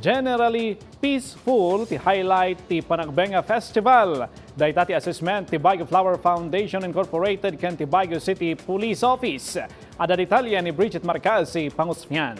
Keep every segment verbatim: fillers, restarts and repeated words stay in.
Generally peaceful ti highlight ti Panagbenga Festival. Dayta ti assessment ti Baguio Flower Foundation Incorporated ken ti Baguio City Police Office. Adda detalye ni Bridget Marcasi Pangusfian.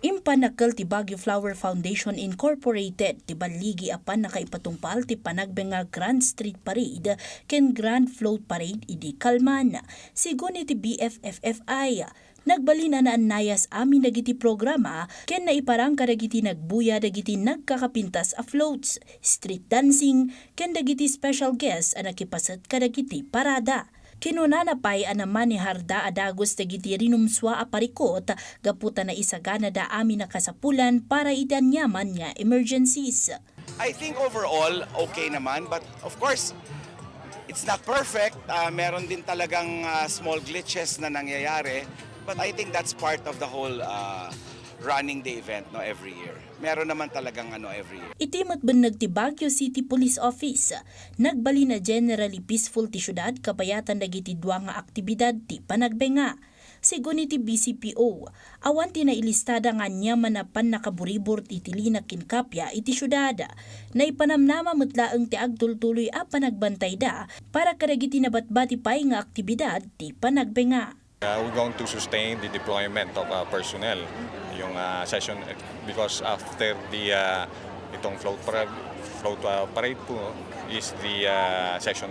Impannakkel ti Baguio Flower Foundation Incorporated ti balligi a pannakaipatungpal ti Panagbenga Grand Street Parade ken Grand Float Parade idi kalman. Sigun iti B F F F I, nagbalin a naannayas amin dagiti programa ken naiparang kadagiti nagbuya dagiti nagkakapintas a floats, street dancing, ken dagiti special guests a nakipaset kadagiti parada. Kinunana pay a namaneharda a dagus dagiti rinumsua a parikut gapu ta naisaganada amin a kasapulan para iti aniaman nga emergencies. I think overall, okay naman. But of course, it's not perfect. Ah, meron din talagang ah, small glitches na nangyayari. But I think that's part of the whole ah, running the event, no, every year. Meron naman talagang ano every year. Iti met benneg ti Baguio City Police Office, nagbalin a generally peaceful ti siudad kabayatan dagiti dua nga aktibidad ti panagbenga. Sigun iti B C P O, awan ti nailistada nga aniaman a pannakaburibur iti lina ken kappia iti siudad. Naipanamnama met laeng ti agtultuloy a panagbantayda para kadagiti nabatbati pay nga aktibidad ti panagbenga. Uh, we're going to sustain the deployment of uh, personnel yung uh, session because after the uh, itong float parade, float uh, parade po is the uh, session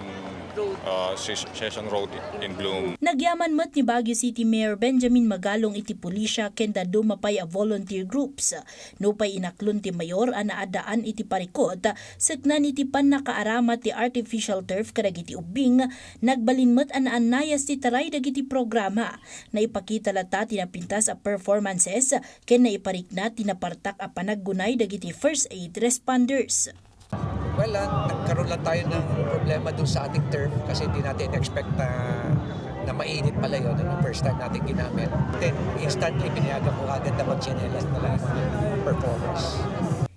uh, ses- session road in Bloom. Nagyaman met ni Baguio City Mayor Benjamin Magalong iti pulisya ken dadduma pay a volunteer groups. Nupay inaklon ti mayor a naaddaan iti parikut, seknan iti pannakaaramat ti artificial turf kadagiti ubbing, nagbalin met a naannayas ti taray dagiti programa. Naipakita latta ti napintas a performances ken naiparikna ti napartak a panaggunay dagiti first aid responders. Well, ah, nagkaroon lang tayo ng problema dun sa ating turf kasi hindi natin expect na, na mainit pala yun. Ano, first time natin ginamit. Then, instantly, pinayagan ko agad na magtsinelas na lang ang mga performers.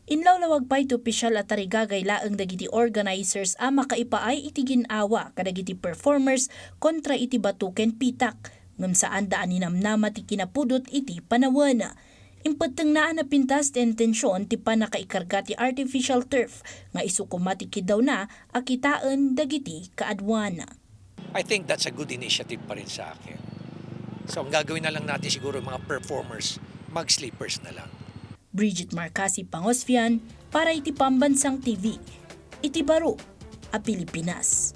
Inlawlawag pay ti opisyal a tarigagay laeng dagiti organizers a makaipaay iti gin-awa kadagiti performers kontra iti bato ken pitak, ngem saanda a ninamnama ti kinapudot iti panawen. Impettengna a napintas ti intension ti pannakaikarga ti artificial turf nga isu koma ti kiddawna a kitaen dagiti kaaduan. I think that's a good initiative pa rin sa akin. So ang gagawin na lang natin siguro mga performers, mag-slippers na lang. Bridget Marcasi Pangosfian para iti Pambansang T V, iti baro a Pilipinas.